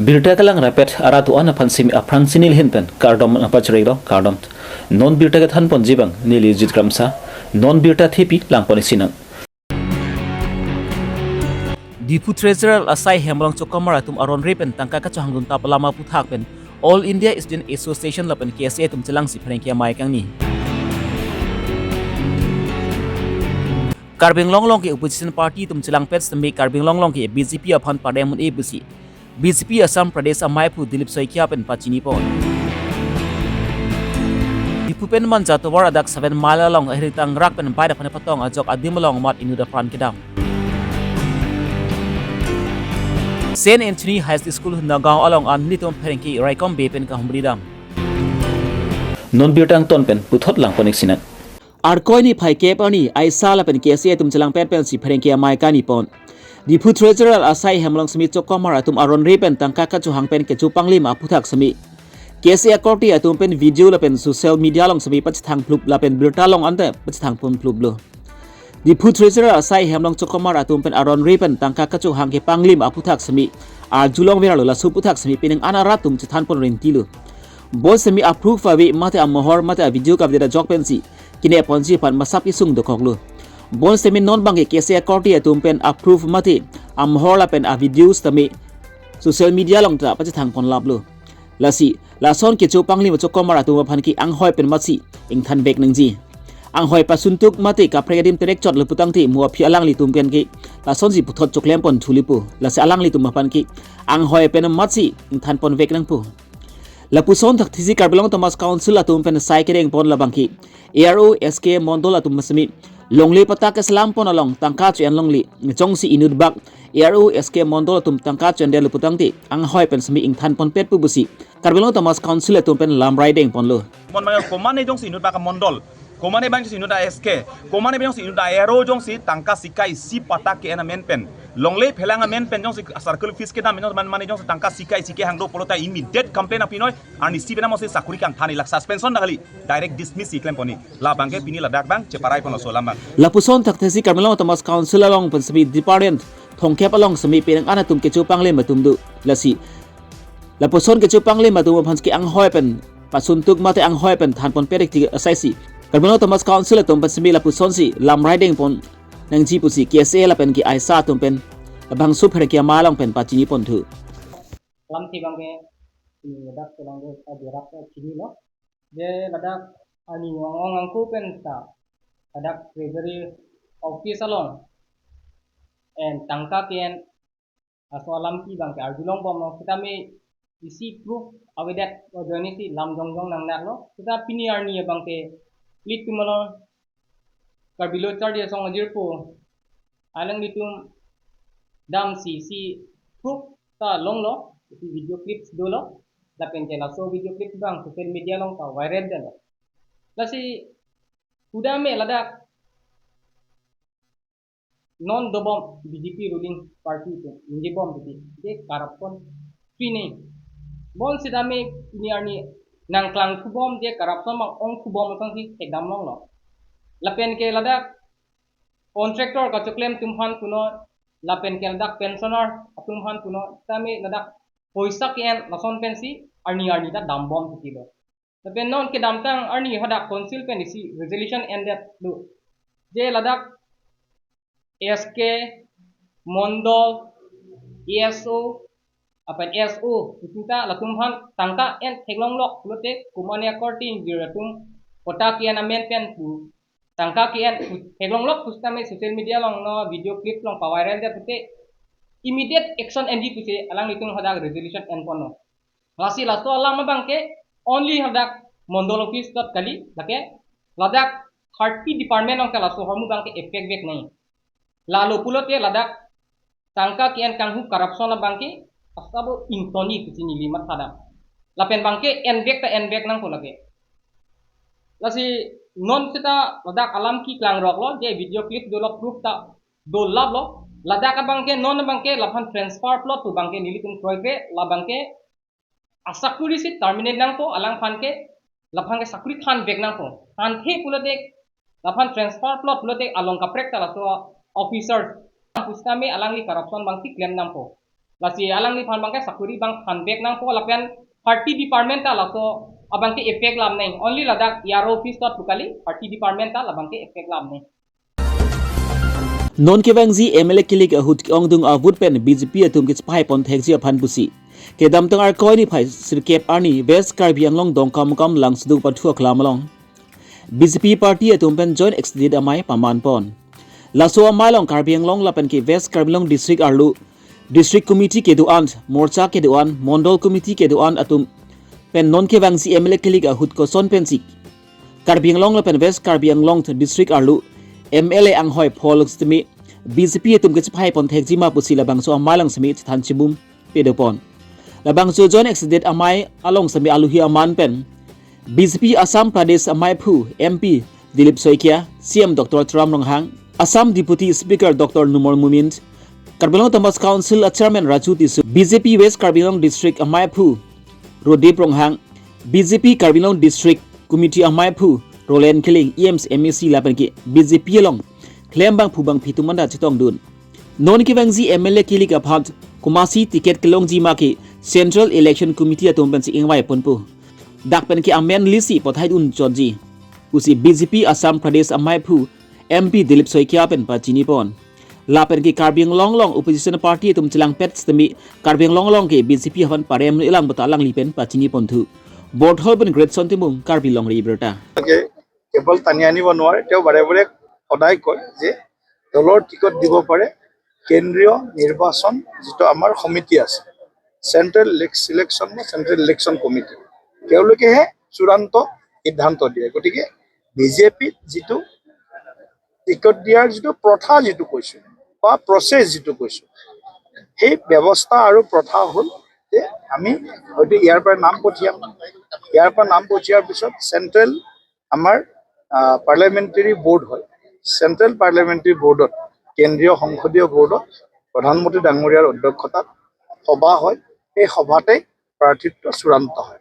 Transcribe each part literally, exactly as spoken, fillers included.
Birta kelang rapet arat do-an aphan simi aphrang si neli ahin pen kardom nangpachirilo, kardom. Non birta kethan ponji abang neli Jit Kramsa, non birta thepi lang pon isi nang. Diphu Treasurer asai hem along chokomar atum aron-re pen tangka kachohang duntap alam aphuthak pen All India Student Association lapen K S A atum chelangsi pherangke amei kangni. Karbi Anglong along ke opposition party atum chelangpet sitame Karbi Anglong along ke B J P aphan padem un-e pusi B J P Assam Pradesh amaiphu Dilip Saikia pen pachini pon. Diphu pen Manja tovar adak seven mile along ahirtang rak pen bike aphan patong ajok adim along amat inut apran kedam. Saint Anthony High School Nagaon along an nelitum pherangke raikom be pen kahumri dam. Non birta angton pen puthot lang pon isi nang. Arkoi niphai kep arni aisa lapen K S A atum chelangpet pensi pherangke amei kangni pon. Diphu Treasurer asai hem along simi chokomar atum aron-re pen tangka kachohang pen kecho panglim aphuthak simi K S A akorte atum pen video lapen social media along simi pachethang phlup lapen birta along ante pachethang pon phluplo. Diphu Treasurer asai hem along chokomar atum pen aron-re pen tangka kachohang kepanglim aphuthak simi arjulong verlo, laso aphuthak simi pining an arat atum chethan pon rintilo. Bonsitame a-proof ave mate amohor mate a-video kavedet ajok pensi kene ponji aphan masap isung dokoklo. Bonsitame non abangke K S A akorte atum pen a-proof mate amohor lapen a-video sitame social media along ta pachethang pon laplo. Lasi lason kecho panglim chokomar atum aphan ke anghoi pen amatsi ingthan vek nangji. Anghoi pasuntuk mate kaprek adim terek chot lo putangte mo aphi alanglitum pen ke lasonsi puthot choklem pon thulipo. Lasi alanglitum aphan ke anghoi pen amatsi ingthan pon vek nangpo. Lapuson thakthisi Karbi Anglong Autonomous Council atum pen sai kereng pon labangke A R O S K Mondol atum simi longle patta keselam pon along tangka cho-en longle, jongsi inut bak A R O S K Mondol atum tangka cho-en detlo putangte anghoi pen simi ingthan ponpet pu pusi Karbi Anglong Autonomous Council atum pen lamrai deng ponlo. Mon mangya komane jongsi inut bak mondol, komane bang jongsi inut a S K, komane bang jongsi inut a R O jongsi tangka sika isi patta ke-en amen pen, longle phelang amen pen jongsi circle office kedam jongsi man mane jongsi tangka sika isi kehang do pulote immediate complaint apinoi, arnisi penam osi sakuri kangthan, ilak suspension ta kali, direct dismiss si klem pon-i. Labangke pini ladak abang cheparai pon laso alam abang. Lapuson thakthisi Karbi Anglong Autonomous Council along pen simi department thomkep along simi pining an atum kecho panglim atum do. Lasi lapuson kecho panglim atum aphan ke anghoi pen pasuntuk mate anghoi pen than ponpet ti asaisi Karbi Anglong Autonomous Council atum pen simi lapusonsi lamrai deng pon nangji pusi K S A lapen ke aisa atum pen labangso pherangke amei along pen pachini ponthu. Lamthe abangke, hmm, ladak chelangdet ajerak ta chinilo. Je ladak arni ong ong angko pen ta ladak Treasury Office along en tangka ke-en laso alam ke abangke arjulong bomlo, sitame isi proof avedet ajoine si lam jongjong nangnaklo. Sita pini arni abangke ilitum along Karbi Lo Charli Asong ajirpo alanglitum damsi isi proof ta longlo, isi video clips dolo, lapen ke laso video clips abang social media along ta viral detlo. Lasi kudame ladak non dobom B J P ruling party atum ningje bom titi, je corruption free nang. Bonsitame pini arni nangklang thubom je corruption abang ong thubom aphan si thekdam longlo. Lapen ke ladak contractor kachoklem atum aphan punon, lapen ke ladak pensioner atum aphan punon, tame ladak poisa ke-en lason pensi arni arni ta dambom titilo. Lapen non kedamtang arni hadak council pen isi resolution endetlo, je ladak S K, Mondol, E S O, apen S O, itum ta latum aphan tangka en theklonglok pulote komane akorte ingjir atum patta ke-en amen pen pu tangka ke-en pu theklonglok pusitame social media along non video clip along paviral det pute immediate action enji pusi alanglitum hadak resolution en ponlo. Lasi laso alam abangke only hadak Mondol office dot kali, lake ladak thirty department along ke laso ahormu abangke effect vek nang. Lalo pulote ladak tangka ke-en kanghu corruption abangke asabo ingtonji pusi neli mathadam. Lapen abangke envek ta envek nangpo lake. Lasi non sita ladak alam ke klangroklo, je video clip dolo, proof ta dolaplo. Ladak abangke non abangke laphan transfer plot pu abangke nelitum kroikre, labangke asakuri si terminate nangpo, alangphan ke laphan ke sakuri thanvek nangpo. Thanthe pulote laphan transfer plot pulote along kaprek ta laso officer pusitame alangli corruption abangsi klem nangpo. Lasi alangliphan abangke sakuri abang thanbek nangpo lapen party department ta laso abangke effect lam nang. Only ladak E R O office ta pu kali, party department ta labangke effect lam nang. Non kevangji M L A kilik ahut ke-ongdung avote pen B J P atum kechepahai pon thekji aphan pusi kedamtang Arkoi niphai sirkep arni West Karbi Anglong Dongkamukam Langsodung Pathu Aklam along B J P party atum pen joint executive amei paman pon. Laso amei along Karbi Anglong lapen ke West Karbi Anglong district arlo district committee kedo-an, morcha kedo-an, mondol committee kedo-an atum pen non kevangji M L A kilik ahut koson pensi Karbi Anglong lapen West Karbi Anglong district arlo M L A anghoi pho along sitame B J P atum kechepahai pon thekji ma pusi labangso amei along sitame chethan chibum pedo pon. Labangso joint executive amei along sitame aluhi aman pen B J P Assam Pradesh amei aphu M P Dilip Saikia, C M Doctor Tuliram Ronghang, Assam Deputy Speaker Doctor Numal Momin, Karbi Anglong Autonomous Council a Chairman Raju Tisso, B J P West Karbi Anglong District amei aphu Rodip Ronghang, B J P Karbi Anglong District Committee amei aphu Roland Killing, E M C, M A C lapen ke B J P along klem bangphu bangphi atum anta chetongdun. Non kevangji M L A kilik aphan komatsi ticket kelongji ma ke Central Election Committee atum pensi ingvai ponpo. Dak pen ke amen list si pathai dun chotji pusi B J P Assam Pradesh amei aphu M P Dilip Saikia pen pachini pon. Lapen ke Karbi Anglong along opposition party atum chelangpet sitame Karbi Anglong along ke B J P aphan parem elang bata alangli pen pachini ponthu. Borthol pen Greatson Timung, Karbi Longri Abirta. কেৱল টানি আনিব নোৱাৰে, তেওঁ বাৰে বাৰে সদায় কয় যে দলৰ টিকট দিব পাৰে কেন্দ্ৰীয় নিৰ্বাচন যিটো আমাৰ সমিতি আছে, চেণ্ট্ৰেল ইলেক-, ইলেকশ্যন বা চেণ্ট্ৰেল ইলেকশ্যন কমিটি, তেওঁলোকেহে চূড়ান্ত সিদ্ধান্ত দিয়ে। গতিকে বিজেপিত যিটো টিকট দিয়াৰ যিটো প্ৰথা যিটো কৈছো বা প্ৰচেছ যিটো কৈছো, সেই ব্যৱস্থা আৰু প্ৰথা হ'ল যে আমি হয়তো ইয়াৰ পৰা নাম পঠিয়াম, ইয়াৰ পৰা নাম পঠিওৱাৰ পিছত চেণ্ট্ৰেল আমাৰ পাৰ্লামেণ্টেৰী বৰ্ড হয়, চেণ্ট্ৰেল পাৰ্লামেণ্টেৰী বৰ্ডত, কেন্দ্ৰীয় সংসদীয় বৰ্ডত প্ৰধানমন্ত্ৰী ডাঙৰীয়াৰ অধ্যক্ষতাত সভা হয়। সেই সভাতেই প্ৰাৰ্থীত্ব চূড়ান্ত হয়।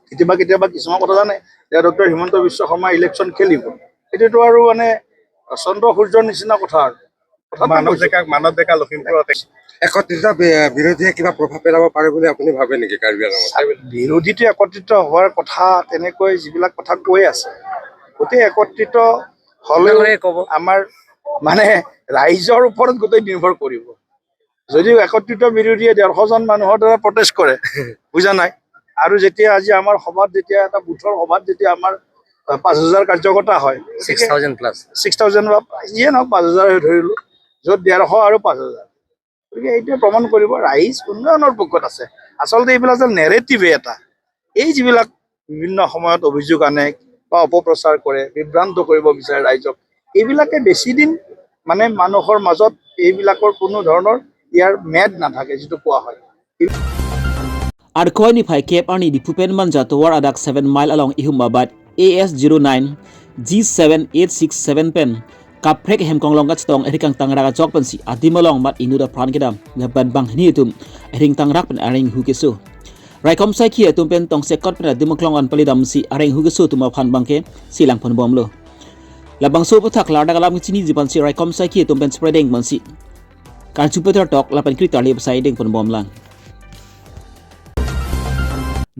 কেতিয়াবা কেতিয়াবা কিছুমান কথা জানে যে ডক্টৰ হিমন্ত বিশ্ব শৰ্মা ইলেকশ্যন খেলিব, এইটোতো আৰু মানে চন্দ্ৰ সূৰ্যৰ নিচিনা কথা আৰু। কথাটো মানৱ কৈছো। ডেকা, মানৱ ডেকা লখিমপুৰত একত্ৰিত বি-, বিৰোধীয়ে কিবা প্ৰভাৱ পেলাব পাৰে বুলি আপুনি ভাবে নেকি কাৰ্বি আংলঙত? বিৰোধীটো একত্ৰিত হোৱাৰ কথা, তেনেকৈ যিবিলাক কথা কৈ আছে, গোটেই একত্ৰিত হলেও ডাঙৰে ক'ব। আমাৰ মানে ৰাইজৰ ওপৰত গোটেই নিৰ্ভৰ কৰিব। যদিও একত্ৰিত বিৰোধীয়ে ডেৰশ জন মানুহৰ দ্বাৰা প্ৰটেষ্ট কৰে, বুজা নাই, আৰু যেতিয়া আজি আমাৰ সভাত যেতিয়া এটা বুথৰ সভাত যেতিয়া আমাৰ আহ, পাঁচ হাজাৰ কাৰ্যকৰ্তা হয়, six thousand plus. Six thousand বা যিয়ে নহওক, পাঁচ হাজাৰ ধৰিলো, য'ত ডেৰশ আৰু পাঁচ হাজাৰ। গতিকে এইটোৱে প্ৰমাণ কৰিব ৰাইজ উন্নয়নৰ পক্ষত আছে। আচলতে এইবিলাক যে নেৰেটিভে এটা, এই যিবিলাক বিভিন্ন সময়ত অভিযোগ আনে বা অপপ্ৰচাৰ কৰে, বিভ্ৰান্ত কৰিব বিচাৰে ৰাইজক, এইবিলাকে বেছি দিন মানে মানুহৰ মাজত এইবিলাকৰ কোনো ধৰণৰ ইয়াৰ ম্যাদ নাথাকে, যিটো কোৱা হয়। Arkoi niphai kep arni Diphu pen Manja tovar adak seven mile along ihum abat A S zero nine G seven eight six seven pen kaprek hem konglong kachetong eri kangtangrak ajok pensi adim along mat inut apran kedam lapen banghini atum eri kangtangrak pen areng hu keso. Raikom saikhi atum pen tongsekot pen adim aklong an palidamsi areng hu keso atum aphan abangke selang ponbomlo. Labangso aputhak klardak alam kechiniji aphansi raikom saikhi atum pen spreading aphansi karju peter tok lapen kritarli apsai deng ponbomlang.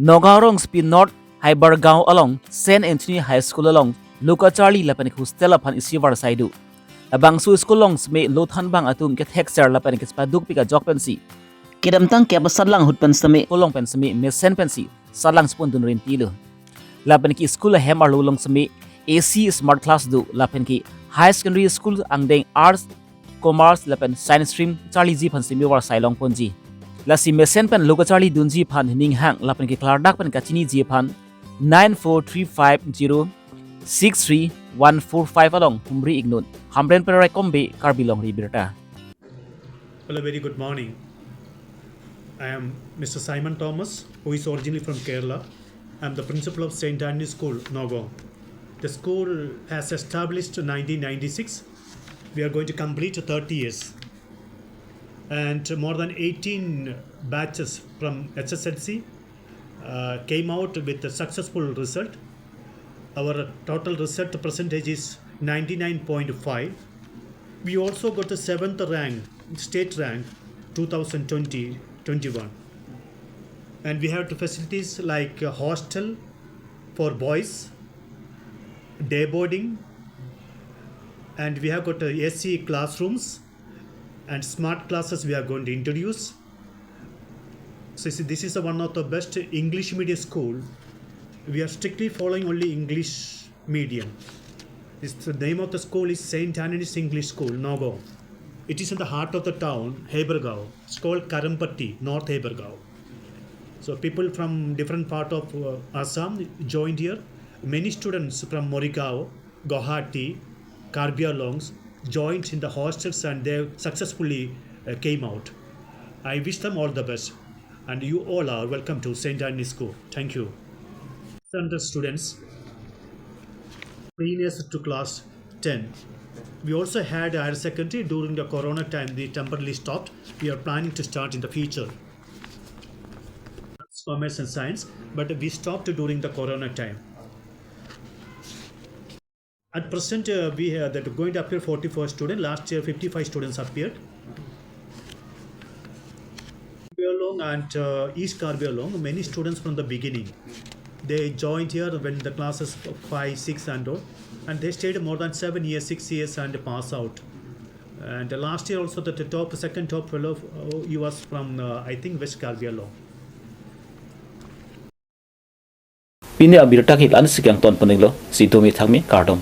Nagaon rongsopi North Haibargaon along Saint Anthony High School along lo kacharli lapen hostel aphan isi varsai do. Labangso school along sitame lo thanbang atum kethekser lapen kechepadukpik ajok pensi kedamtang kep asatlang ahut pen sitame school along pen sitame mesen pensi satlang chepondun rintilo. Lapen ke school ahem arlo along sitame A C smart class do, lapen ke high secondary school angdeng arts, commerce lapen science stream charliji aphan sitame varsai longponji. Lasi mesen pen lo kacharli dunji aphan ninghang lapen ke klardak pen kachiniji aphan nine four three five zero six three one four five along humri iknon. Hamren pen Raikom Bey, Karbi Longri Abirta. Well, a very good morning. I am Mister Simon Thomas, who is originally from Kerala. I am the principal of Saint Anthony School, Nagaon. The school has established nineteen ninety-six. We are going to complete thirty years. And more than eighteen batches from H S L C, uh, came out with a successful result. Our total result percentage is ninety-nine point five. We also got the seventh rank, state rank, two thousand twenty, twenty-one. And we have the facilities like a hostel for boys, day boarding, and we have got uh, A C classrooms and smart classes we are going to introduce. So you see, this is a, one of the best English medium school. We are strictly following only English medium. This, the name of the school is Saint Anthony's English School, Nagaon. It is in the heart of the town, Heibergaon. It's called Karampatti, North Heibergaon. So people from different part of uh, Assam joined here. Many students from Morigaon, Guwahati, Karbi Anglongs joined in the hostels and they successfully uh, came out. I wish them all the best. And you all are welcome to Saint Anthony's School. Thank you. Center students, cleaners to class ten. We also had a higher secondary during the corona time, they temporarily stopped. We are planning to start in the future. Commerce and science, but we stopped during the corona time. At present, uh, we have that going to appear forty-four students. Last year, fifty-five students appeared. Karbi Anglong and uh, East Karbi Anglong, many students from the beginning. They joined here when the classes five, six and all, and they stayed more than seven years, six years and pass out. And last year also the top, second top fellow, uh, he was from, uh, I think, West Karbi Anglong. Pini abirta ke la-an si kangton pon-iklo, si domi thakmi, kardom.